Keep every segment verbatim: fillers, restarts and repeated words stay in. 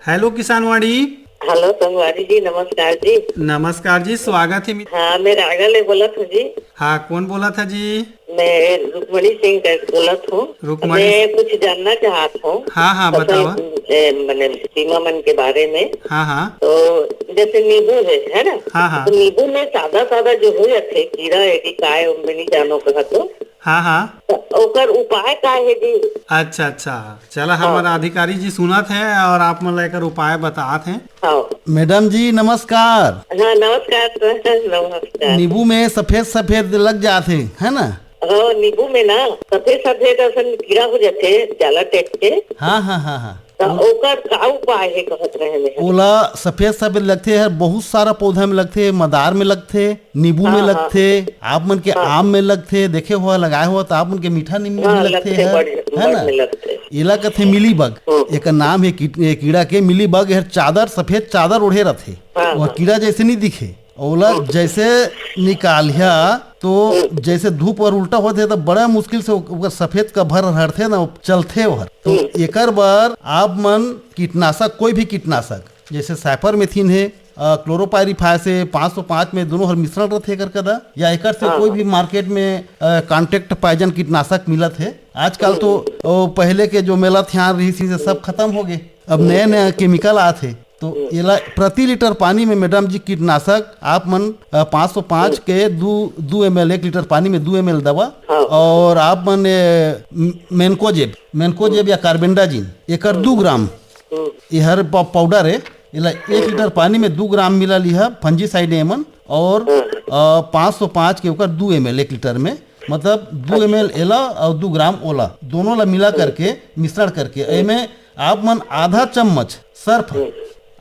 Hello Kisanvani. Hello संगवारी जी, नमस्कार जी। नमस्कार जी, स्वागत है। हाँ, मैं रायगढ़ ले बोलत हूँ जी। हाँ, कौन बोलत है जी? मैं रुक्मणी सिंह कर बोलत हूँ। रुक्मणी मैं कुछ जानना चाहत हूँ। हाँ, हाँ, बतावा। ए, मने सीमा मन के बारे में। हाँ, हाँ। तो जैसे नींबू है, है ना? हाँ, हाँ। तो नींबू में सादा सादा जो हो जाथे कीड़ा है कि काय, मैं नहीं जानो कहा तो। हाँ, हाँ। तो ओकर उपाय का है जी? अच्छा, अच्छा। चला, हाँ। हमर अधिकारी जी सुनत है और आप मन ला एकर उपाय बतात हैं। हाँ। मैडम जी, नमस्कार। हाँ, नमस्कार सर, नमस्कार। नींबू में सफेद सफेद लग जात हे, है ना? हाँ, नींबू में ना सफेद सफेद असन कीड़ा हो जाथे, जाला टाइप के। हाँ, हाँ, हाँ, हाँ। तो ओकर का उपाय है कहत रहे हैं? ओला सफेद सफेद लगथे, हर बहुत सारा पौधा में लगथे, मदार में लगथे, नींबू में हाँ, हाँ। लगथे, आप मन के हाँ। आम में लगथे, देखे हुआ, लगाए हुआ, तो आप मन के मीठा नींबू हाँ, में लगथे, लगथे, है, बड़, है बड़ ना? में लगथे। एला कथे मिलीबग। हम्म। एकर नाम है कीट-, ए, कीड़ा के मिलीबग। एहर चादर, सफेद चादर ओढ़े रथे। हाँ, और हाँ। कीड़ा जैसे नहीं दिखे, ओला हम्म। जैसे निकालिया तो हम्म। जैसे धूप और उल्टा होथे, तो बड़ा मुश्किल से ओकर सफेद कभर हरथे ना, चलथे ओहर। तो हम्म। एकर बर आप मन कीटनाशक, कोई भी कीटनाशक, जैसे साइपरमेथ्रिन है, अ, क्लोरोपाइरीफास है, पाँच सौ पाँच में दोनों हर मिश्रण रथे एकर कदा, या एकर से हाँ, कोई हाँ। भी मार्केट में, अ, कॉन्टैक्ट पॉइजन कीटनाशक मिलत है। आजकल तो, हम्म। ओ, पहले के जो मेलाथियान रहिस, से सब खत्म हो गए, अब नया नया केमिकल आत है। तो हम्म। एला प्रति लीटर पानी में मैडम जी कीटनाशक आप मन, अ, पाँच सौ पाँच हम्म। के दू, दू एम एल, एक लीटर पानी में दू एम एल दवा, हाँ। और आप मन, ए, म-, मेनकोजेब, मेनकोजेब या कार्बेंडाजिम, एकर दू ग्राम, हम्म। एहर पा-, पाउडर है, एला एक लीटर पानी में दू ग्राम मिला लिहा, फंजीसाइड एमन, और, हम्म। अ, पाँच सौ पाँच के ओकर दू एम एल एक लीटर में, मतलब दू एम एल एला और दू ग्राम ओला, दोनों ला मिला करके, मिश्रण करके, एमे आप मन आधा चम्मच सर्फ, हम्म।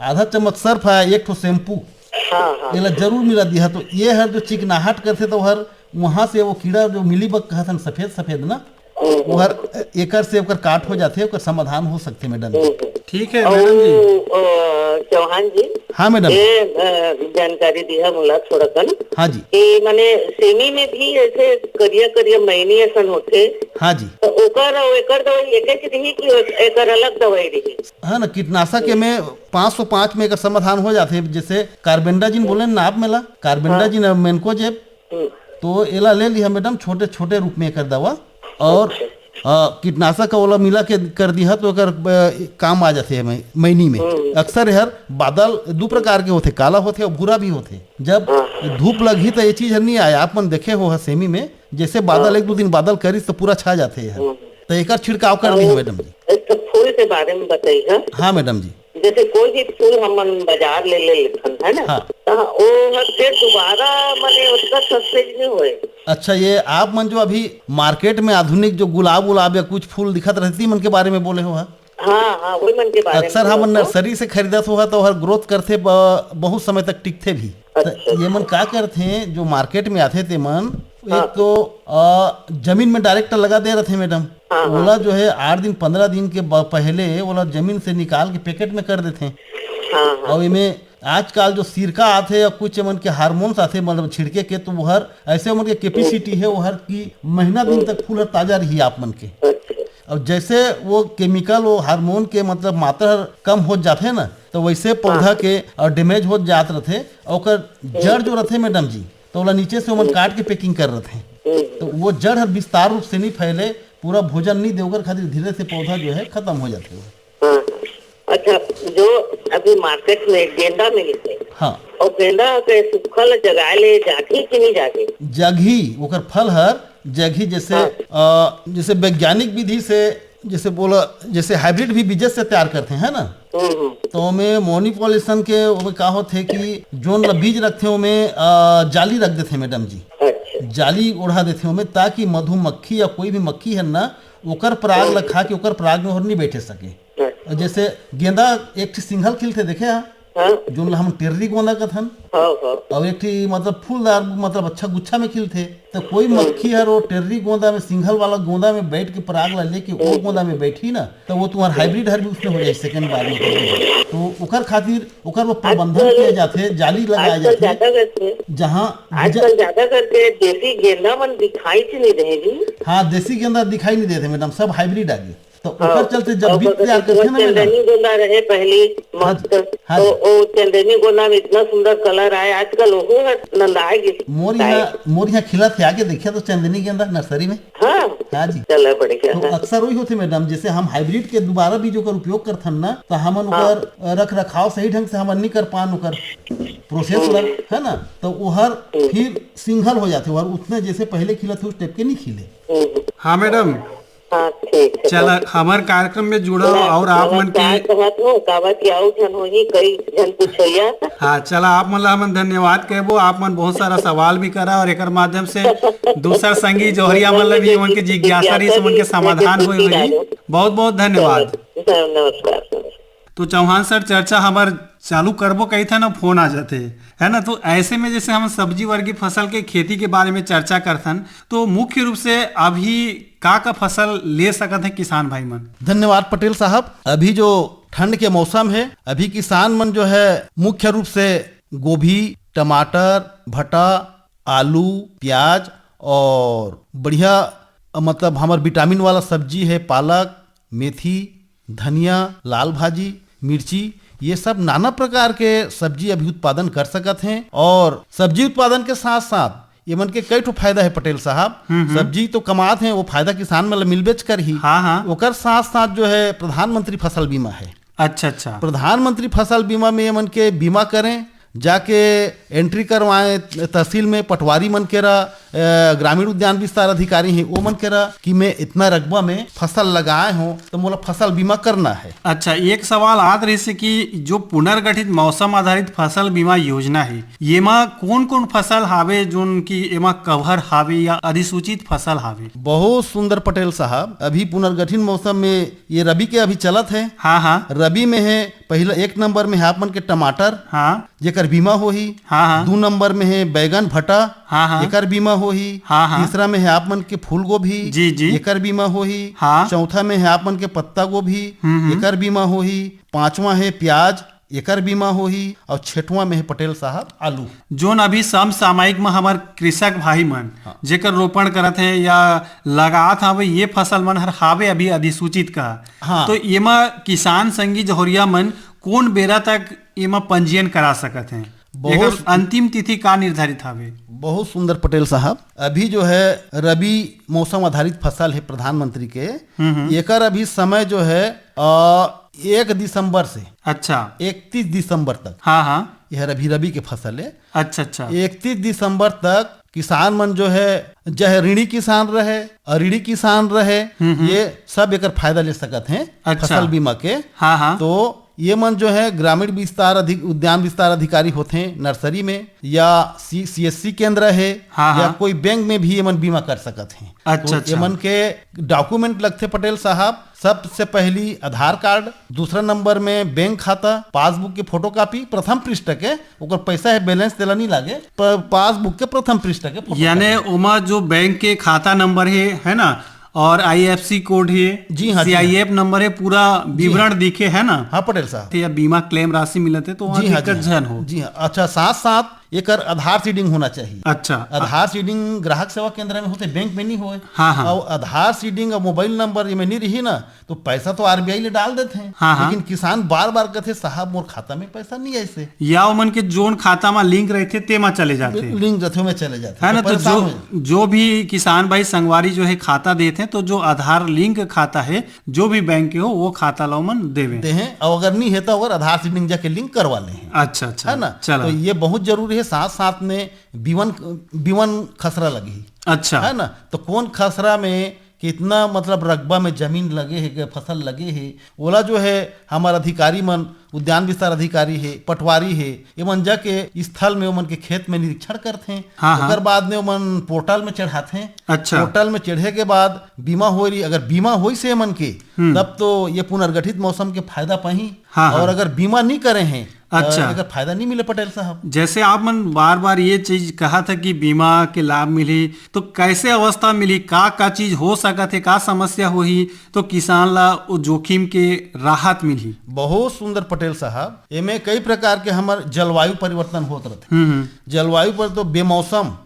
आधा चम्मच सर्फ है, एक ठो शैम्पू, हाँ, हाँ। एला जरूर मिला दिहा। तो ये हर जो चिकनाहट करथे, तो हर वहाँ से वो कीड़ा जो मिलीबग कहत हन, सफेद सफेद ना, हम्म, वो हर एकर से ओकर काट हो जाथे, ओकर समाधान हो सकथे मैडम जी। हम्म। ठीक है अउ, मैडम जी। अ, चौहान जी, हाँ मैडम। ये, अ, जानकारी दिहा मोला थोड़ा कन। हाँ जी। कि माने सेमी में भी ऐसे करिया करिया मैनी असन होथे। हाँ जी। तो ओकर अउ एकर दवाई एक एक रही कि एकर अलग दवाई रही? हाँ ना, कीटनाशक के में पाँच सौ पाँच में एकर समाधान हो जाथे, जैसे कार्बेंडाजिन बोले ना आप मेला, कार्बेंडाजिन और मेनकोजेब, हम्म। तो एला ले लिहा मैडम, छोटे छोटे रूप में एकर दवा, और, अच्छा। अ, कीटनाशक का ओला मिला के कर दिहा, तो एकर, अ, काम आ जाथे मै-, मैनी में। हम्म। अक्सर एहर बादल दू प्रकार के होथे, काला होथे और भूरा भी होथे। जब हाँ। धूप लगही, तो ये चीज हर नहीं आए। आप मन देखे हो सेमी में, जैसे बादल हाँ। एक दू दिन बादल करिस, तो पूरा छा जाथे एहर। हम्म। तो एकर छिड़काव कर दिहा मैडम जी। एक तो फूल के बारे में बताइए। हाँ मैडम जी। जैसे कोई भी फूल हमन बाजार ले, ले लेथन, है ना? हाँ। त ओ हर फिर दोबारा माने ओतका सस्ते नहीं होए। अच्छा, ये आप मन जो अभी मार्केट में आधुनिक जो गुलाब उलाब या कुछ फूल दिखत रहथे, मन के बारे में बोले हो, हाँ? हाँ, हाँ, वही मन के बारे में अक्सर हमन बोलत हो। नर्सरी से खरीदत हो, तो हर ग्रोथ करथे, ब-, बहुत समय तक टिकथे भी। त अच्छा, ये मन अच्छा। का करथे, जो मार्केट में आथे, ते मन हाँ। एक तो, अ, जमीन में डायरेक्ट लगा दे रहथे मैडम। हाँ, हाँ। ओला जो है आठ दिन, पंद्रह दिन के ब-, पहले ओला जमीन से निकाल के पैकेट में कर देथे। हाँ, हाँ। और इमे आजकल जो सिरका आथे या कुछ मन के हार्मोन्स आथे, मतलब छिड़के के, तो वो हर ऐसे मन के कैपेसिटी है, वो हर की महीना दिन तक फूल हर ताजा रही आप मन के। अच्छा। और जैसे वो केमिकल, वो हार्मोन के मतलब मात्रा हर कम हो जाथे ना, तो वैसे पौधा हाँ। के और डैमेज हो जात रहथे। और ओकर जड़ जो रहथे मैडम जी, तो ओला नीचे से ओमन काट के पैकिंग कर रहथे। हम्म। तो वो जड़ हर विस्तार रूप से नहीं फैले, पूरा भोजन नहीं दे, ओकर खातिर धीरे से पौधा जो है खत्म हो जाथे। हाँ। अच्छा, जो अभी मार्केट में गेंदा मिलथे, हाँ। और गेंदा के सुखल जगाए ले जागी कि नहीं जागी? जागी, ओकर फल हर जागी, जैसे, हाँ। अ, जैसे वैज्ञानिक विधि से, जैसे बोला, जैसे हाइब्रिड भी बीजे से तैयार करथे, है ना? हम्म, हम्म। तो ओमे मोनिपोलिनेशन के, ओमे का होथे कि जोन ला बीज रखथे, ओमे, अ, जाली रख देथे मैडम जी। अच्छा। जाली ओढ़ा देथे ओमे, ताकि मधुमक्खी या कोई भी मक्खी है ना, ओकर पराग ला खा के ओकर पराग में और नहीं बैठे सके। अच्छा। और जैसे गेंदा एक ठी सिंघल खिलथे, देखे हा? हाँ। जोन ला हम टेर्री गोंदा कथन। हाँ, हाँ। और एक ठी मतलब फूलदार, मतलब अच्छा गुच्छा में खिलथे। तो कोई मक्खी हर वो टेर्री गोंदा में, सिंघल वाला गोंदा में बैठ के पराग ला लेके वो गोंदा में बैठी ना, तो वो तुम्हार हाइब्रिड हर भी उसमें हो जाए, सेकंड बार में। तो ओकर खातिर ओकर वो प्रबंधन आजकल, किया जाथे, जाली लगाए आजकल जाथे, ज्यादा करके, जहाँ आजकल ज्यादा करके देसी गेंदा मन दिखाई च नहीं रहे जी। हाँ, देसी गेंदा दिखाई नहीं देते मैडम, सब हाइब्रिड आ गए। तो हाँ, ओकर चलते जब और बीज ओकर तैयार चलते करथे ना मैडम। चंदनी गोंदा रहे पहली, हाँ मस्त। जी, हाँ तो जी। वो चंदनी गोंदा में इतना सुंदर कलर आए, आजकल ओहू हर नंदाए गिस। मोर यहाँ, मोर यहाँ खिलत हे, आके देखिए तो चंदनी गेंदा नर्सरी में। हाँ। हाँ जी। चला बढ़िया, तो हाँ। अक्सर वही होथे मैडम, जैसे हम हाइब्रिड के दोबारा बीज ओकर उपयोग करथन ना, तो हमन हाँ। ओकर रख रखाव सही ढंग से हमन नहीं कर पान ओकर प्रोसेस ला, हम्म। है ना, तो ओहर हम्म। फिर सिंगल हो जाथे, ओहर उतने जैसे पहले खिलत हे उस टाइप के नहीं खिले। हम्म। हाँ मैडम। हाँ, ठीक है, चला, तो हमार कार्यक्रम में जुड़ा मैं और आप मन के नमस्कार कहत हूँ, काबर कि आउ झन होही, कई झन पूछइया। हाँ, चला, आप मन ला हमन धन्यवाद कहबो, आप मन बहुत सारा सवाल भी करा और एकर माध्यम से दूसर संगी जोहरिया मन ला भी, ओमन के जिज्ञासा रहिस, ओमन के समाधान होए होही। बहुत बहुत धन्यवाद। नमस्कार, नमस्कार। तो चौहान सर, चर्चा हमर चालू करबो कहिथन अउ फोन आ जाथे, है ना? तो ऐसे में जैसे हम सब्जी वर्गीय फसल के खेती के बारे में चर्चा करथन, तो मुख्य रूप से अभी का का फसल ले सकत हे किसान भाई मन? धन्यवाद पटेल साहब। अभी जो ठंड के मौसम है, अभी किसान मन जो है मुख्य रूप से गोभी, टमाटर, भटा, आलू, प्याज और बढ़िया, मतलब, हमर विटामिन वाला सब्जी है पालक, मेथी, धनिया, लाल भाजी, मिर्ची, ये सब नाना प्रकार के सब्जी अभी उत्पादन कर सकत हैं। और सब्जी उत्पादन के साथ साथ ये मन के कई ठो फायदा है पटेल साहब। हम्म, हम्म। सब्जी तो कमात हैं, वो फायदा किसान मन ल मिलबेच करही। हाँ, हाँ। ओकर साथ साथ जो है प्रधानमंत्री फसल बीमा है। अच्छा, अच्छा। प्रधानमंत्री फसल बीमा में ये मन के बीमा करें, जाके एंट्री करवाएं तहसील में, पटवारी मन केरा, अ, ग्रामीण उद्यान विस्तार अधिकारी हैं, वो मन केरा कि मैं इतना रकबा में फसल लगाए हों, तो मोला फसल बीमा करना है। अच्छा, एक सवाल आत रहिस हे कि जो पुनर्गठित मौसम आधारित फसल बीमा योजना है, येमा कौन-कौन फसल हावे, जोन कि एमा कवर हावे या अधिसूचित फसल हावे? बहुत सुंदर पटेल साहब, अभी पुनर्गठित मौसम में ये रबी के अभी चलत है। हाँ, हाँ। रबी में है, पहला एक नंबर में है आप मन के टमाटर, हाँ। जेकर बीमा होही। हाँ, हाँ। दू नंबर में है बैगन भटा, हाँ, हाँ। एकर बीमा होही। हाँ, हाँ। तीसरा में है आप मन के फूल गोभी, जी, जी। एकर बीमा होही। हाँ। चौथा में है आप मन के पत्ता गोभी, हम्म, हम्म। एकर बीमा होही। पांचवा है प्याज, एकर बीमा होही। और छठवां में है पटेल साहब आलू। जोन अभी समसामयिक में हमर कृषक भाई मन हाँ। जेकर रोपण करत हे या लगात हवे, ये फसल मन हर हावे अभी अधिसूचित का, हाँ। तो एमा किसान संगी जौहरिया मन कौन बेरा तक एमा पंजीयन करा सकत हे? बहुत एकर अंतिम तिथि का निर्धारित हवे? बहुत सुंदर पटेल साहब, अभी जो है रबी मौसम आधारित फसल है प्रधानमंत्री के, हम्म, हम्म। एकर अभी समय जो है, अ, एक दिसंबर से अच्छा। इकतीस दिसंबर तक। हाँ, हाँ। यह रबी, रबी के फसल है। अच्छा, अच्छा। इकतीस दिसंबर तक किसान मन जो है, चाहे ऋणी किसान रहे, अऋणी किसान रहे, हम्म, हम्म। ये सब एकर फायदा ले सकत हैं अच्छा। फसल बीमा के। हाँ, हाँ। तो ये मन जो है ग्रामीण विस्तार अधिक, उद्यान विस्तार अधिकारी होथे नर्सरी में, या सी, सीएससी केंद्र है, हाँ, या हाँ। कोई बैंक में भी ये मन बीमा कर सकत हैं। अच्छा, तो अच्छा। ये मन के डॉक्यूमेंट लगथे पटेल साहब, सबसे पहली आधार कार्ड, दूसरा नंबर में बैंक खाता, पासबुक के फोटोकॉपी, प्रथम पृष्ठ के, ओकर पैसा है बैलेंस देला नहीं लागे, प-, पासबुक के प्रथम पृष्ठ के फोटोकॉपी। यानी ओमा जो बैंक के खाता नंबर है, है ना, और आईएफएससी कोड है, जी हाँ, जी हाँ। सीआईएफ नंबर है, पूरा जी विवरण हाँ। दिखे, है ना? हाँ पटेल साहब। या बीमा क्लेम राशि मिलत है, तो वहाँ जी हाँ, दिक्कत जी हाँ। झन हो। जी हाँ। अच्छा, साथ साथ एकर आधार सीडिंग होना चाहिए। अच्छा। आधार सीडिंग ग्राहक सेवा केंद्र में होथे, बैंक में नहीं होए। हाँ, हाँ। और आधार सीडिंग और मोबाइल नंबर ये में नहीं रही ना, तो पैसा तो आरबीआई ले डाल देथे, हाँ, हाँ। लेकिन किसान बार-बार कहथे, "साहब, मोर खाता में पैसा नहीं आइसे।" या ओमन के जोन खाता में लिंक रहिथे, तेमा चले जाथे। लिंक रहिथे, ओमे चले जाथे। है ना, तो तो परेशान जो, हो जाथे। जो भी किसान भाई संगवारी जो है खाता देथे, तो जो आधार लिंक खाता है, जो भी बैंक के हो, वो खाता ला ओमन देवे। देहे, और अगर नहीं है तो अगर आधार सीडिंग जाके लिंक करवा ले हैं। अच्छा, अच्छा। है ना? चलो। तो ये बहुत जरूरी है। साथ साथ में बीवन, बीवन खसरा लगी। अच्छा। है ना? तो कौन खसरा में कितना, मतलब, रकबा में जमीन लगे है, के फसल लगे है, ओला जो है हमार अधिकारी मन, उद्यान विस्तार अधिकारी है, पटवारी है, ये मन जाके स्थल में ओमन के खेत में निरीक्षण करथे। हाँ, हाँ। ओकर बाद में ओमन पोर्टल में चढ़ाथे। अच्छा। पोर्टल में चढ़े के बाद बीमा हो रही, अगर बीमा होइस हे मन के, हम्म। तब तो ये पुनर्गठित मौसम के फायदा पाही। हाँ, हाँ। और अगर बीमा नहीं करे हैं, अच्छा। अ, एकर फायदा नहीं मिले पटेल साहब। जैसे आप मन बार-बार ये चीज कहा था कि बीमा के लाभ मिलही, तो कैसे अवस्था मिलही, का, का चीज हो सकत हे, का समस्या होही, तो किसान ला वो जोखिम के राहत मिलही? बहुत सुंदर पटेल साहब, एमे कई प्रकार के हमर जलवायु परिवर्तन होत रहथे। हम्म, हम्म। जलवायु पर तो बेमौसम।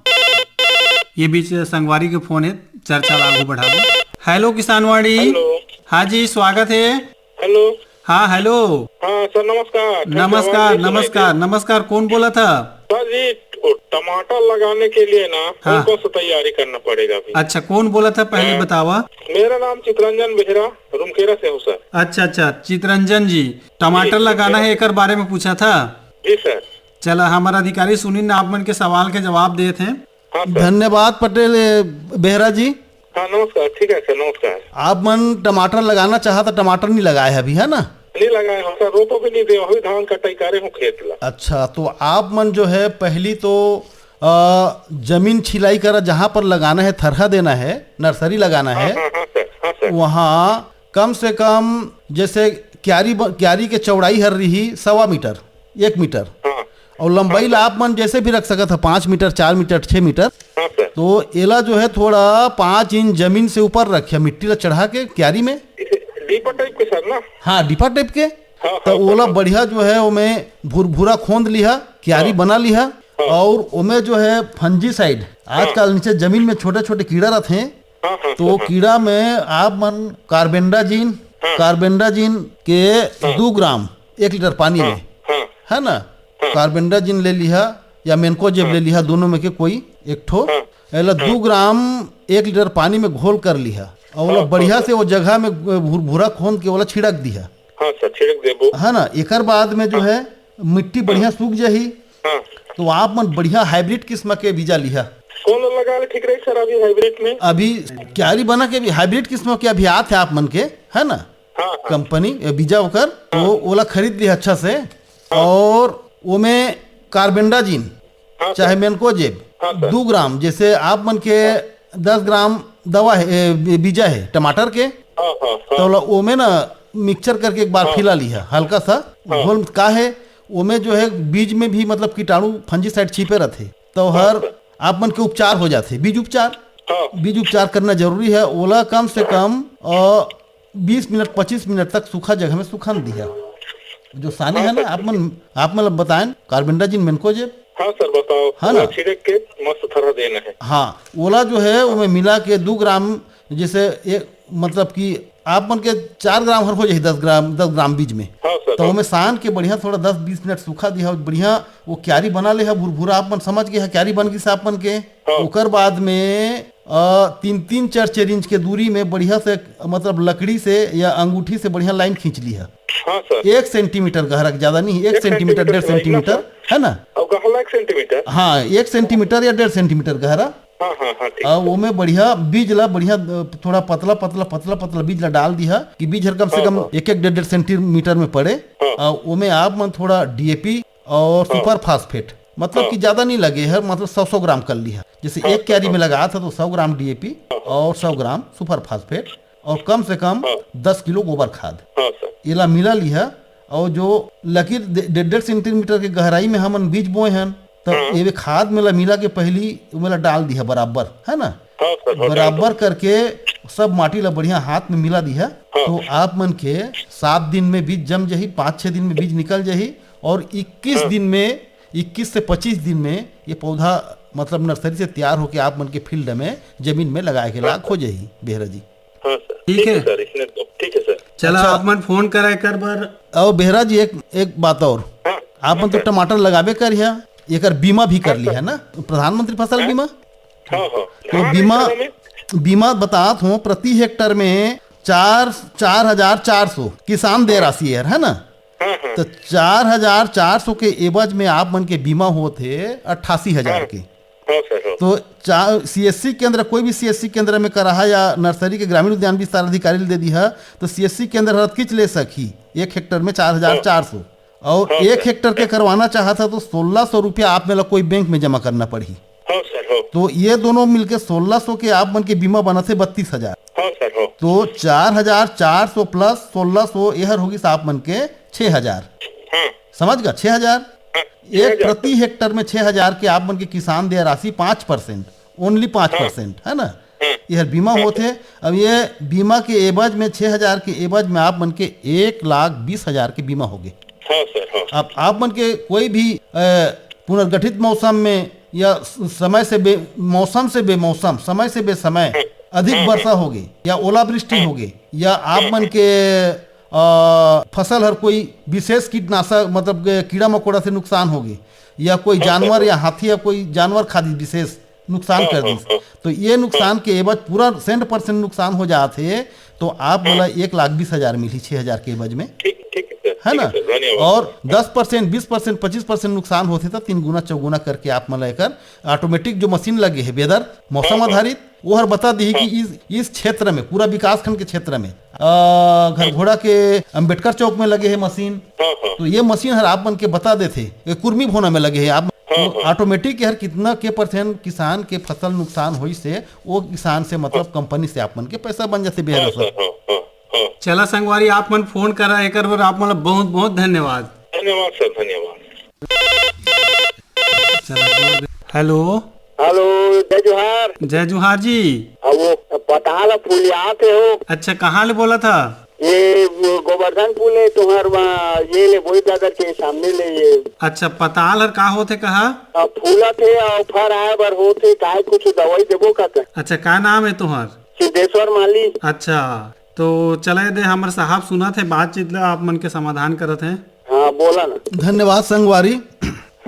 ये बीच संगवारी के फोन है, चर्चा ला आगू बढ़ाबो। हेलो किसानवाणी। हेलो। हाँ जी, स्वागत है। हेलो। हाँ, हेलो। हाँ सर, नमस्कार। ठीक है, आवाज नमस्कार, नहीं सुनाई नमस्कार, दे। नमस्कार। कौन बोला था? सर जी, वो टमाटर लगाने के लिए ना कौन हाँ। कौन सा तैयारी करना पड़ेगा अभी? अच्छा, कौन बोला था, पहले हाँ। बतावा। मेरा नाम चितरंजन बेहरा, रुमकेरा से हूँ सर। अच्छा, अच्छा, चितरंजन जी, टमाटर जी, लगाना रुमकेरा है, से। एकर बारे में पूछा था। जी सर। चला, हमारा अधिकारी सुनील ने आप मन के सवाल के जवाब देत हैं। हाँ सर। धन्यवाद पटेल, ए, बेहरा जी। हाँ, नमस्कार। ठीक है सर, नमस्कार। आप मन टमाटर लगाना चाहत, टमाटर नहीं लगाए है अभी, है ना? नहीं लगाए हो सर, रोपो भी नहीं दे, अभी धान कटाई करे हूँ खेत ला। अच्छा, तो आप मन जो है पहली तो, अ, जमीन छिलाई करा, जहाँ पर लगाना है, थरहा देना है, नर्सरी लगाना हाँ, है, हाँ, हाँ सर, हाँ सर। वहाँ कम से कम जैसे क्यारी ब-, क्यारी के चौड़ाई हर रही सवा मीटर, एक मीटर, हाँ। और लंबाई हाँ ला सर। आप मन जैसे भी रख सकत है, पाँच मीटर, चार मीटर, छः मीटर। हाँ सर। तो एला जो है थोड़ा पाँच इंच जमीन से ऊपर रखे, मिट्टी ला चढ़ा के क्यारी में। डीपर टाइप के सर ना? हाँ, डीपर टाइप के। हाँ, तो हाँ, ओला हाँ। बढ़िया जो है ओमे भुरभुरा खोंद लिहा, क्यारी हाँ। बना लिहा, हाँ। और ओमे जो है फंजीसाइड, हाँ। आजकल नीचे जमीन में छोटे-छोटे कीड़ा रहते हैं, हाँ, हाँ, तो सर, हाँ। कीड़ा में आप मन कार्बेंडाजिन, हाँ। कार्बेंडाजिन के हाँ। दो ग्राम एक लीटर पानी हाँ, में, हाँ। है ना, हाँ। कार्बेंडाजिन ले लिहा या मेनकोजेब हाँ। ले लिहा, दोनों में के कोई एक ठो, हाँ। एला हाँ। दो ग्राम एक लीटर पानी में घोल कर लिहा और ओला हाँ, बढ़िया हाँ। से वो जगह में भुरभुरा खोंद के ओला छिड़क दिहा। हाँ सर, छिड़क देबो। है ना, एकर बाद में जो हाँ। है मिट्टी बढ़िया हाँ। सूख जाही, हाँ। तो आप मन बढ़िया हाइब्रिड किस्म के बीजा लिहा। कौन लगा ले ठीक रही सर अभी हाइब्रिड में? अभी क्यारी बना के भी हाइब्रिड किस्म के अभी आत है आप मन के, है ना, हाँ, हाँ। कंपनी, ए, बीजा ओकर, तो हाँ। ओला खरीद लिहा अच्छा से। हाँ। और ओमे कार्बेंडाजिन, हाँ, चाहे सर। मेनकोजेब, हाँ, सर। दो ग्राम, जैसे आप मन के हाँ। दस ग्राम दवा है, ए, बी-, बीजा है टमाटर के, हाँ, हाँ, हाँ। तो ओला ओमे ना मिक्सचर करके एक बार हाँ। फिला लिहा, हल्का सा हाँ। घोल का है, ओमे जो है बीज में भी मतलब कीटाणु फंजीसाइड छिपे रहते, तो हाँ, हर सर। आप मन के उपचार हो जाते, बीज उपचार। हाँ। बीज उपचार करना जरूरी है। ओला कम से कम, अ, बीस मिनट, पच्चीस मिनट तक सूखा जगह में सुखान दिहा। जो सानी हाँ, है ना, सर, आप ठीक मन, है। आप मन बताएं, कार्बेंडाजिन मेनकोजेब। हाँ सर, बताओ। है ना? ओला छिड़क के मस्त तरह देना है। हाँ, ओला जो है, ओमे मिला के दो ग्राम, जैसे एक, मतलब कि आप मन के चार ग्राम हर हो जाही, दस ग्राम, दस ग्राम बीज में। हाँ सर, तो हाँ। ओमे सान के बढ़िया थोड़ा दस बीस मिनट सूखा दिहा, बढ़िया वो क्यारी बना ले है, भुरभुरा, आप मन समझ गए है, क्यारी बन गई से आप मन के। हाँ। ओकर बाद में, अ, तीन तीन चार चार इंच के दूरी में बढ़िया से, मतलब लकड़ी से या अंगूठी से बढ़िया लाइन खींच लिहा। हाँ सर। एक सेंटीमीटर गहरा, ज्यादा नहीं, एक एक सेंटीमीटर, सेंटीमीटर डेढ़ गहराई ना सेंटीमीटर, सर? है ना? और गहरा एक सेंटीमीटर? हाँ, एक सेंटीमीटर या डेढ़ सेंटीमीटर गहरा। हाँ, हाँ, हाँ, ठीक अब है। ओमे बढ़िया बीज ला, बढ़िया, अ, थोड़ा पतला, पतला, पतला, पतला बीज ला डाल दिहा कि बीज हर कम से हाँ, कम हाँ। एक एक डेढ़ डेढ़ सेंटीमीटर में पड़े। हाँ। और ओमे आप मन थोड़ा डीएपी और हाँ। सुपर फास्फेट, मतलब हाँ। कि ज्यादा नहीं लगे है, मतलब सौ सौ ग्राम कर लिहा। जैसे हाँ, एक क्यारी हाँ। में लगा था तो सौ ग्राम डीएपी हाँ। और सौ ग्राम सुपर फास्फेट और कम से कम हाँ। दस किलो गोबर खाद। हाँ, सर। एला मिला लिहा और जो लकीर डे-, डेढ़ डेढ़ सेंटीमीटर के गहराई में हमन बीज बोए हन, तो हाँ। एवे खाद में ला मिला के पहली ओमे ला डाल दिहा बराबर, है ना? हाँ, सर, हाँ, डाल बराबर दो। करके सब माटी ला बढ़िया हाथ में मिला दिहा, हाँ। तो आप मन के सात दिन में बीज जम जाही, पाँच छः दिन में बीज निकल जाही और इक्कीस हाँ। दिन में, इक्कीस से पच्चीस दिन में ये पौधा मतलब नर्सरी से तैयार होके आप मन के फील्ड में, जमीन में लगाए के हाँ, लायक हो जाही, बेहरा जी। हाँ सर, ठीक ठीक है। है सर, इसने तो, ठीक है सर। चला, अच्छा। आप मन फोन करा एकर बर। और बेहरा जी, एक, एक बात और। हाँ, आप मन तो हाँ सर। टमाटर लगाबे करिहा, एकर बीमा भी कर हाँ लिहा सर। ना, प्रधानमंत्री फसल हाँ। बीमा। हाँ, हाँ। तो हाँ, बीमा, नहीं सर, हमें बीमा बतात हूँ, प्रति हेक्टर में चार, चार हजार चार सौ किसान देय हाँ। राशि है, है ना? हाँ, हाँ। तो चार हजार चार सौ के एवज में आप मन के बीमा होत हे अट्ठासी हजार हाँ। के। हाँ सर, हाँ। तो चा-, सीएससी केंद्र, कोई भी सीएससी केंद्र में कराहा या नर्सरी के ग्रामीण उद्यान विस्तार अधिकारी ले दे दिहा, तो सीएससी केंद्र हर अतकीच ले सकही, एक हेक्टर में चार हजार चार सौ। और हाँ एक सर। हेक्टर के करवाना चाहत हा, तो सोलह सौ रुपया आप मन ला कोई बैंक में जमा करना पड़ही। हाँ सर, हाँ। तो ये दोनों मिलके सोलह सौ के आप मन के बीमा बनत हे बत्तीस हजार। हाँ सर, हाँ। तो चार हजार चार सौ plus सोलह सौ, ये हर होगिस आप मन के छः हजार। हाँ। समझ गा? छः हजार। हाँ, एक छः हजार। प्रति हेक्टर में छः हजार के आप मन के किसान देय राशि पाँच percent, only पाँच percent, हाँ। है ना? हाँ। ये हर बीमा हाँ, होत सर। हे। अब ये बीमा के एवज में, छः हजार के एवज में आप मन के एक लाख बीस हजार के बीमा होगे। हाँ सर, हाँ। अब आप मन के कोई भी, अ, पुनर्गठित मौसम में या स-, समय से बे-, मौसम से बेमौसम, समय से बेसमय हाँ। अधिक हाँ, वर्षा हाँ। होगे या ओलावृष्टि हाँ। होगे, या आप मन के अ, फसल हर कोई विशेष कीटनाशक, मतलब के कीड़ा मकोड़ा से नुकसान होगे, या कोई जानवर या हाथी या कोई जानवर खा दिस विशेष नुकसान कर दिस, तो ये नुकसान के एवज पूरा सेंट परसेंट नुकसान हो जात हे, तो आप मन ला एक लाख बीस हजार मिलही छह हजार के एवज में। ठीक, ठीक है सर, है ठीक ना? है सर, धन्यवाद। और दस परसेंट, बीस परसेंट, पच्चीस परसेंट नुकसान होथे, तो तीन गुना, चौगुना करके आप मन ला एकर ऑटोमेटिक जो मशीन लगे हे, वेदर, मौसम आधारित, वो हर बता दिही कि इस, इस क्षेत्र में, पूरा विकासखंड के क्षेत्र में, अ, घरघोड़ा के अंबेडकर चौक में लगे हे मशीन, हाँ, हाँ। तो ये मशीन हर आप मन के बता देथे, ये कुर्मी भोना में लगे हे, आप हाँ, हाँ। ऑटोमेटिक हर कितना के परसेंट किसान के फसल नुकसान होइस हे, वो किसान से, मतलब, कंपनी से आप मन के पैसा बन जाथे, बेहद हाँ, सर। सर, हाँ, हाँ, हाँ। चला संगवारी, आप मन फोन करा, एकर बर आप मन ला बहुत बहुत धन्यवाद। धन्यवाद सर, धन्यवाद। चला, जोर दे। हेलो। हेलो, जय जोहार। जय जोहार जी। अब वो पताल फूलियात हे हो। अच्छा, कहाँ ले बोला था? ये वो गोवर्धनपुर ले, तुम्हार वहाँ ये ले, बोई दादर के सामने ले ये। अच्छा, पताल हर का होथे कहा? अब फूलत हे और फर आए बर होथे, काहे कुछ दवाई देबो का कर? अच्छा, का नाम है तुम्हार? सिद्धेश्वर माली। अच्छा, तो चले दे, हमर साहब सुनत हे बातचीत ला, आप मन के समाधान करत हे। हाँ, बोला ना। धन्यवाद संगवारी।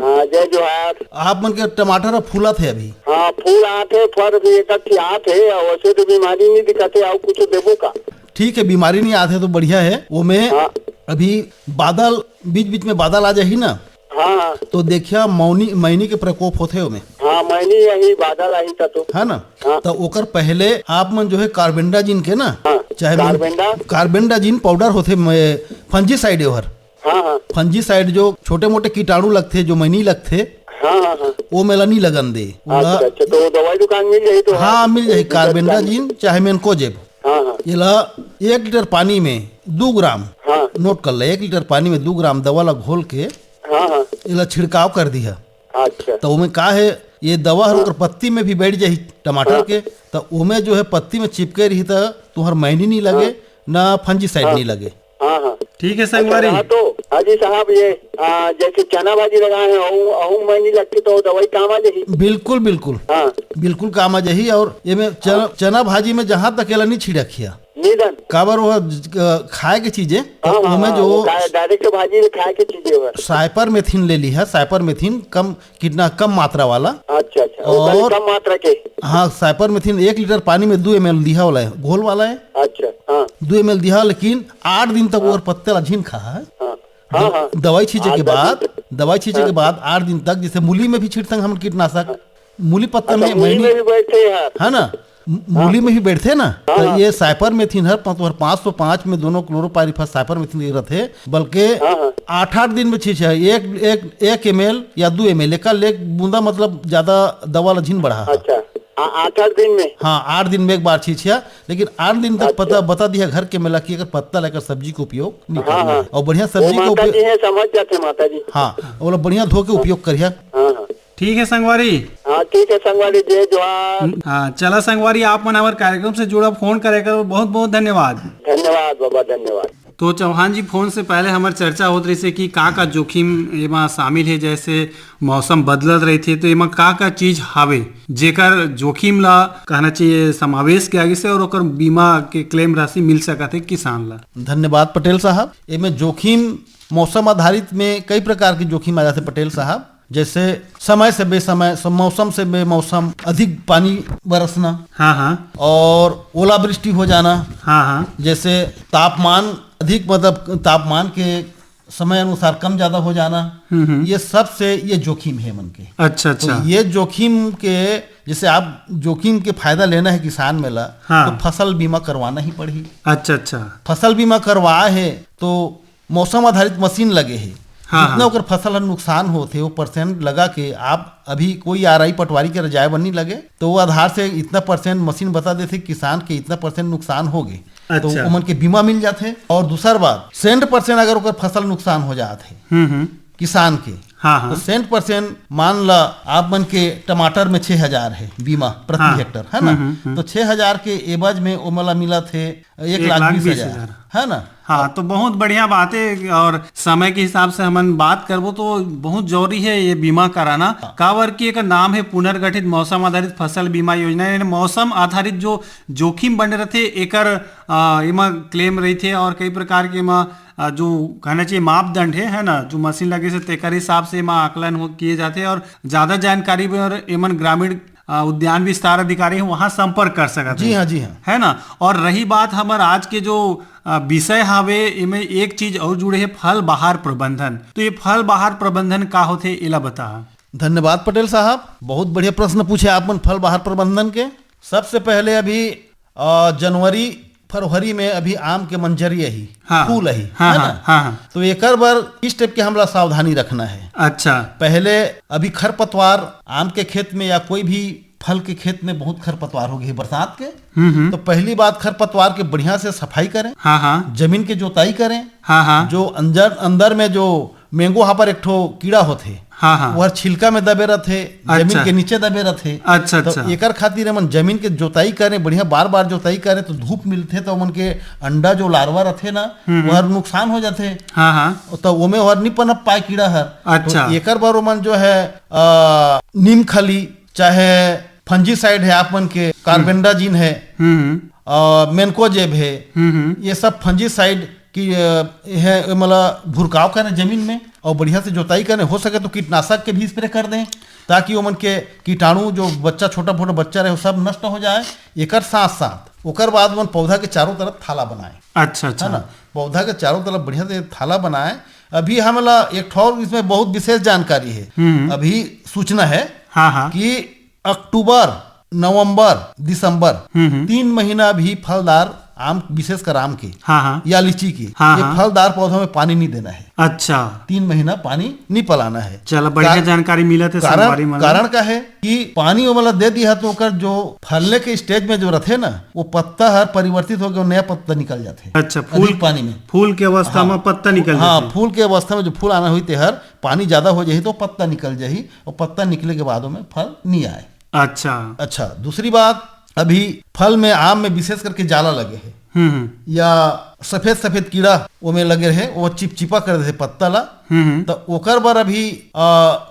हाँ, जय जोहार। आप मन के टमाटर अब फूलत हे अभी। हाँ, फूल आत हे, फर भी एक अच्छी आत हे, और वैसे तो बीमारी नहीं दिखत हे, और कुछ देबो का? ठीक है, बीमारी नहीं आत हे तो बढ़िया है। वो में हाँ। अभी बादल, बीच बीच में बादल आ जाही ना, हाँ, हाँ। तो देखिया, मौनी, मैनी के प्रकोप होथे ओमे। हाँ, मैनी यही बादल आही त तो। है ना? हाँ। तो ओकर पहले आप मन जो है कार्बेंडाजिन के ना, हाँ, चाहे मन-, कार्बेंडा? कार्बेंडाजिन पाउडर होथे, फंजीसाइड ओहर। हाँ, हाँ। फंजीसाइड जो छोटे मोटे कीटाणु लगथे, जो मैनी लगथे, हाँ, हाँ, हाँ। वो मेला नहीं लगन दे। ओला अच्छा, अच्छा, तो वो दवाई दुकान मिल जाही तो? हाँ, मिल जाही। कार्बेंडाजिन चाहे मेनकोजेब। हाँ, हाँ। एला एक लीटर पानी में दो ग्राम, हाँ। नोट कर ले, एक लीटर पानी में दो ग्राम दवा ला घोल के हाँ, हाँ। एला छिड़काव कर दिहा। अच्छा। तो ओमे का है, ये दवा हर हाँ। ओकर पत्ती में भी बैठ जाही टमाटर हाँ। के, तो ओमे जो है पत्ती में चिपके रही तो तुहर मैनी नहीं लगे, हाँ। ना फंजीसाइड हाँ। नहीं लगे। हाँ, हाँ। ठीक है संगवारी। अच्छा, हाँ, तो हाजी साहब, ये, आ, जैसे चना भाजी लगाए हैं, अहू, अहू मैनी लगती तो दवाई काम आ जाही? बिल्कुल, बिल्कुल। हाँ। बिल्कुल काम आ जाही। और ये में चना, हाँ। चना भाजी में जहाँ तक एला नहीं छिड़किया, निधन। काबर वो, अ, खाए के चीज हे, तो हाँ, हाँ, ओमे हाँ, जो वो खाए, डायरेक्ट भाजी में खाए के चीज हे वो। साइपरमेथ्रिन ले लिहा, साइपरमेथ्रिन कम कीटनाशक कम मात्रा वाला। अच्छा, अच्छा, वो खाली और कम मात्रा के। हाँ, साइपरमेथ्रिन एक लीटर पानी में दो एम एल दिहा वाला है, घोल वाला है। अच्छा, हाँ। दो एम एल दिहा, लेकिन आठ दिन तक हाँ। ओकर पत्ते ला झिन खा है। हाँ। हाँ, हाँ। दवाई छींचे के बाद, दवाई छींचे के बाद आठ दिन तक, जैसे मूली में भी छींटथन हम कीटनाशक, मूली पत्ता में, मूली में भी बैठथे यार। है ना? मूली में भी बैठथे ना, तो ये साइपरमेथ्रिन हर पाँच, पाँच सौ पाँच में दोनों क्लोरोपाइरिफास साइपरमेथ्रिन के रथे, बल्कि आठ, आठ दिन में छींचे, एक, एक, एक एम एल या दो एम एल, एका लेक बूंदा, मतलब, ज्यादा दवा ला झिन बढ़ा। अच्छा, आ-, आठ, आठ दिन में? हाँ, आठ दिन में एक बार छींचे, लेकिन आठ दिन तक अच्छा। पता, बता दिहा घर के मेला कि अगर पत्ता लेकर सब्जी के उपयोग नहीं हाँ, करना हाँ। है। और बढ़िया सब्जी के उपयोग, समझ जाते माता जी। हाँ, वो बढ़िया धो के उपयोग करिहा। हाँ, हाँ। ठीक है संगवारी। हाँ, ठीक है संगवारी, जय जोहार। हाँ, चला संगवारी, आप मन हमर कार्यक्रम से जुड़ा फोन करे कर बहुत बहुत धन्यवाद। धन्यवाद बाबा, धन्यवाद। तो चौहान जी, फोन से पहले हमर चर्चा होत रहिसे कि का का जोखिम एमा शामिल हे, जैसे मौसम बदलत रहिथे, तो एमा का का चीज हावे जेकर जोखिम ला, कहना चाहिए, समावेश किया गिसे और ओकर बीमा के क्लेम राशि मिल सकत हे किसान ला? धन्यवाद पटेल साहब। एमे जोखिम मौसम आधारित में कई प्रकार के जोखिम आ जाथे पटेल साहब, जैसे समय से बेसमय, स-, मौसम से बेमौसम अधिक पानी बरसना हाँ, हाँ। और ओलावृष्टि हो जाना। हाँ, हाँ। जैसे तापमान अधिक, मतलब, तापमान के समय अनुसार कम ज्यादा हो जाना। हम्म, हम्म। ये सब से ये जोखिम है मन के। अच्छा, तो अच्छा। ये जोखिम के, जैसे आप जोखिम के फायदा लेना है किसान मेला, हाँ। तो फसल बीमा करवाना ही पड़ही। अच्छा, अच्छा। फसल बीमा करवाए है तो मौसम आधारित मशीन लगे हे, हाँ, जितना हाँ। ओकर फसल ह नुकसान होथे, वो परसेंट लगा के आप अभी कोई आरई पटवारी के जाए बर नहीं लगे, तो वो आधार से इतना परसेंट मशीन बता देथे कि किसान के इतना परसेंट नुकसान हो गे, तो अच्छा। ओमन के बीमा मिल जाथे। और दूसर बात, सेंट परसेंट अगर ओकर फसल नुकसान हो जात हे हम्म, हम्म। किसान के, हाँ, हाँ। तो सेंट परसेंट मान ला आप मन के टमाटर में छह हजार है बीमा प्रति हाँ। हेक्टर, है ना? हम्म, हम्म, हम्म। तो छह हजार के एवज में ओमन ला मिलत हे एक लाख बीस हजार। है ना? हाँ, तो बहुत बढ़िया बात है। और समय के हिसाब से हमन बात करबो तो बहुत जरूरी है ये बीमा कराना, काबर कि एकर नाम है पुनर्गठित मौसम आधारित फसल बीमा योजना। यानी मौसम आधारित जो जोखिम बने रहथे, एकर अ, एमा क्लेम रहिथे और कई प्रकार के एमा अ, जो कहना चाहिए मापदंड है, है ना, जो मशीन लगे से तेकर हिसाब से एमा आकलन हो किए जाथे। और ज्यादा जानकारी बर एमन ग्रामीण अ, उद्यान विस्तार अधिकारी है, वहाँ संपर्क कर सकत जी है। हाँ, जी हाँ। है ना? और रही बात हमर आज के जो अ, विषय हावे, एमे एक चीज और जुड़े है, फल बहार प्रबंधन। तो ये फल बहार प्रबंधन का होथे, एला बता। धन्यवाद पटेल साहब, बहुत बढ़िया प्रश्न पूछे आप मन फल बहार प्रबंधन के। सबसे पहले अभी अ, जनवरी फरवरी में अभी आम के मंजरी अही, हाँ। फूल अही, हाँ, है हाँ, ना? हाँ, हाँ। तो एकर बर किस टाइप के हमला सावधानी रखना है? अच्छा। पहले अभी खरपतवार आम के खेत में या कोई भी फल के खेत में बहुत खरपतवार हो गई बरसात के। हम्म, हम्म। तो पहली बात, खरपतवार के बढ़िया से सफाई करें। हाँ, हाँ। जमीन के जोताई करें। हाँ, हाँ। जो अंदर, अंदर में जो mango hopper एक ठो कीड़ा होथे, हाँ, हाँ। वो हर छिलका में दबे रहथे, अच्छा। जमीन के नीचे दबे रहथे। अच्छा, तो अच्छा। एकर खातिर हमन जमीन के जोताई करें, बढ़िया बार बार जोताई करें, तो धूप मिलथे, तो ओमन के अंडा जो larva रहथे ना, हम्म, वो हर हम्म। नुकसान हो जाथे। हाँ, हाँ। तो ओमे हर नी पनप पाए कीड़ा हर। अच्छा। तो एकर बर ओमन जो है, अ, नीम खली, चाहे फंजीसाइड है आप मन के, कार्बेंडाजिन है, हम्म, हम्म। अ, मेनकोजेब है, हम्म, हम्म। ये सब फंजीसाइड की, अ, है, मतलब भुरकाव करें जमीन में और बढ़िया से जोताई करें। हो सके तो कीटनाशक के भी स्प्रे कर दें, ताकि ओमन के कीटाणु, जो बच्चा, छोटा मोटा बच्चा रहे, वो सब नष्ट हो जाए। एकर साथ साथ ओकर बाद ओमन पौधा के चारों तरफ थाला बनाए। अच्छा, अच्छा। है ना, पौधा के चारों तरफ बढ़िया से थाला बनाए। अभी हमला एक ठो और इसमें बहुत विशेष जानकारी है, हम्म। अभी सूचना है हाँ, हाँ। कि अक्टूबर, नवंबर, दिसंबर, हम्म, हम्म। तीन महीना भी फलदार आम, विशेषकर आम के, हाँ, हाँ। या लीची के, हाँ, ये हाँ। फलदार पौधा में पानी नहीं देना है। अच्छा। तीन महीना पानी नहीं पलाना है। चला, बढ़िया का-, जानकारी मिलत है कारण, संगवारी मन। कारण का है कि पानी वो वाला दे दिया तो ओकर जो फलने के stage में जो रहथे ना, वो पत्ता हर परिवर्तित होकर नया पत्ता निकल जाथे। अच्छा, फूल अधिक पानी में। फूल के अवस्था हाँ। में पत्ता निकल हाँ, जाथे। फूल के अवस्था में जो फूल आना होई ते हर पानी ज्यादा हो जाही तो पत्ता निकल जाही और पत्ता निकले के बाद में फल नहीं आए। अच्छा। अच्छा, दूसरी बात, अभी फल में, आम में विशेष करके जाला लगे है हम्म, हम्म। या सफेद सफेद कीड़ा ओमे लगे रहे, वो चिपचिपा कर देथे पत्ता ला। हम्म, हम्म। तो ओकर बर अभी, अ,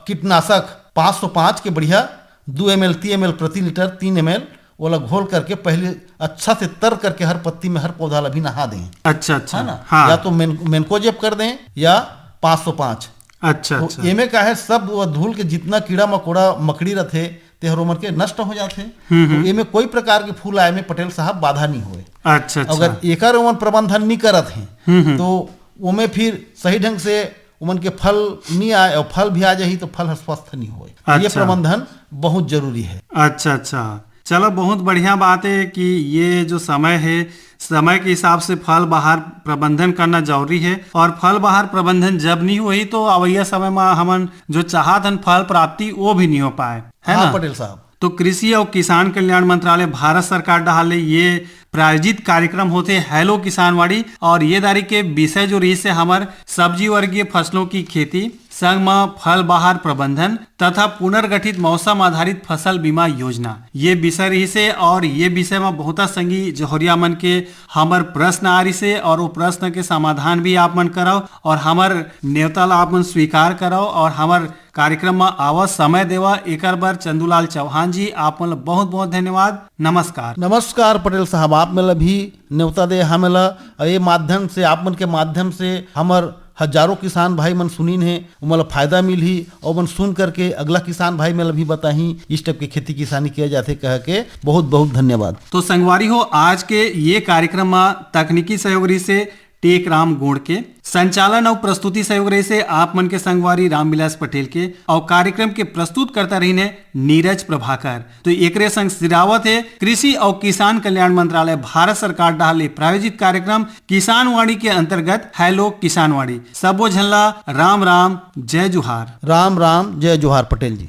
कीटनाशक पाँच सौ पाँच के बढ़िया दो ml, तीन ml प्रति लीटर, तीन ml, ओला घोल करके पहले अच्छा से तर करके हर पत्ती में, हर पौधा ला भी नहा दें। अच्छा, अच्छा। है ना? हाँ। या तो मेन-, मेनकोजेब कर दें या पाँच सौ पाँच। अच्छा, तो अच्छा। एमे का है, सब वो धूल के जितना कीड़ा मकोड़ा, मकड़ी रथे, तेहर ओमन के नष्ट हो जाथे। हम्म, तो हम्म। एमे कोई प्रकार के फूल आए में पटेल साहब बाधा नहीं होए। अच्छा, अच्छा। अगर एकर ओमन प्रबंधन नहीं करत हैं, हम्म, हम्म। तो ओमे फिर सही ढंग से ओमन के फल नहीं आए और फल भी आ जाही तो फल हर स्वस्थ नहीं होए। ये अच्छा। प्रबंधन बहुत जरूरी है। अच्छा, अच्छा। चलो, बहुत बढ़िया बात है कि ये जो समय है, समय के हिसाब से फल बहार प्रबंधन करना जरूरी है। और फल बहार प्रबंधन जब नहीं होही तो अवइया समय में हमन जो चाहत हन फल प्राप्ति, वो भी नहीं हो पाए, है हाँ, ना? पटेल साहब। तो कृषि और किसान कल्याण मंत्रालय भारत सरकार डहार ले ये प्रायोजित कार्यक्रम होथे हेलो किसानवाड़ी, और ये दारी के विषय जो रहिस हे हमर सब्जी वर्गीय फसलों की खेती, संग म फल बहार प्रबंधन तथा पुनर्गठित मौसम आधारित फसल बीमा योजना, ये विषय रहिस हे। और ये विषय म बहुता संगी जहोरिया मन के हमर प्रश्न आ रहिस हे और वो प्रश्न के समाधान भी आप मन करव और हमर नेवता ला आप मन स्वीकार करव और हमर कार्यक्रम म आवा, समय देवा, एकर बर चंदूलाल चौहान जी, आप मन ला बहुत बहुत धन्यवाद। नमस्कार। नमस्कार पटेल साहब, आप मन ला भी नेवता दे हमें ला, और ये माध्यम से, आप मन के माध्यम से हमर हजारों किसान भाई मन सुनीन हे, ओमन ला फायदा मिलही और ओमन सुन करके अगला किसान भाई मन ला भी बताही इस टाइप के खेती किसानी किया जाथे कह के। बहुत बहुत धन्यवाद। तो संगवारी हो, आज के ये कार्यक्रम म तकनीकी सहयोग रहिस हे टेक राम गोंड के, संचालन अउ प्रस्तुति सहयोग रहिस हे आप मन के संगवारी रामविलास पटेल के, अउ कार्यक्रम के प्रस्तुतकर्ता रहिन हे नीरज प्रभाकर। तो एकरे संग सिरावत हे कृषि अउ किसान कल्याण मंत्रालय भारत सरकार डहार ले प्रायोजित कार्यक्रम किसानवाणी के अंतर्गत हेलो किसानवाणी। सबो झन ला राम राम, जय जोहार। राम राम, जय जोहार पटेल जी।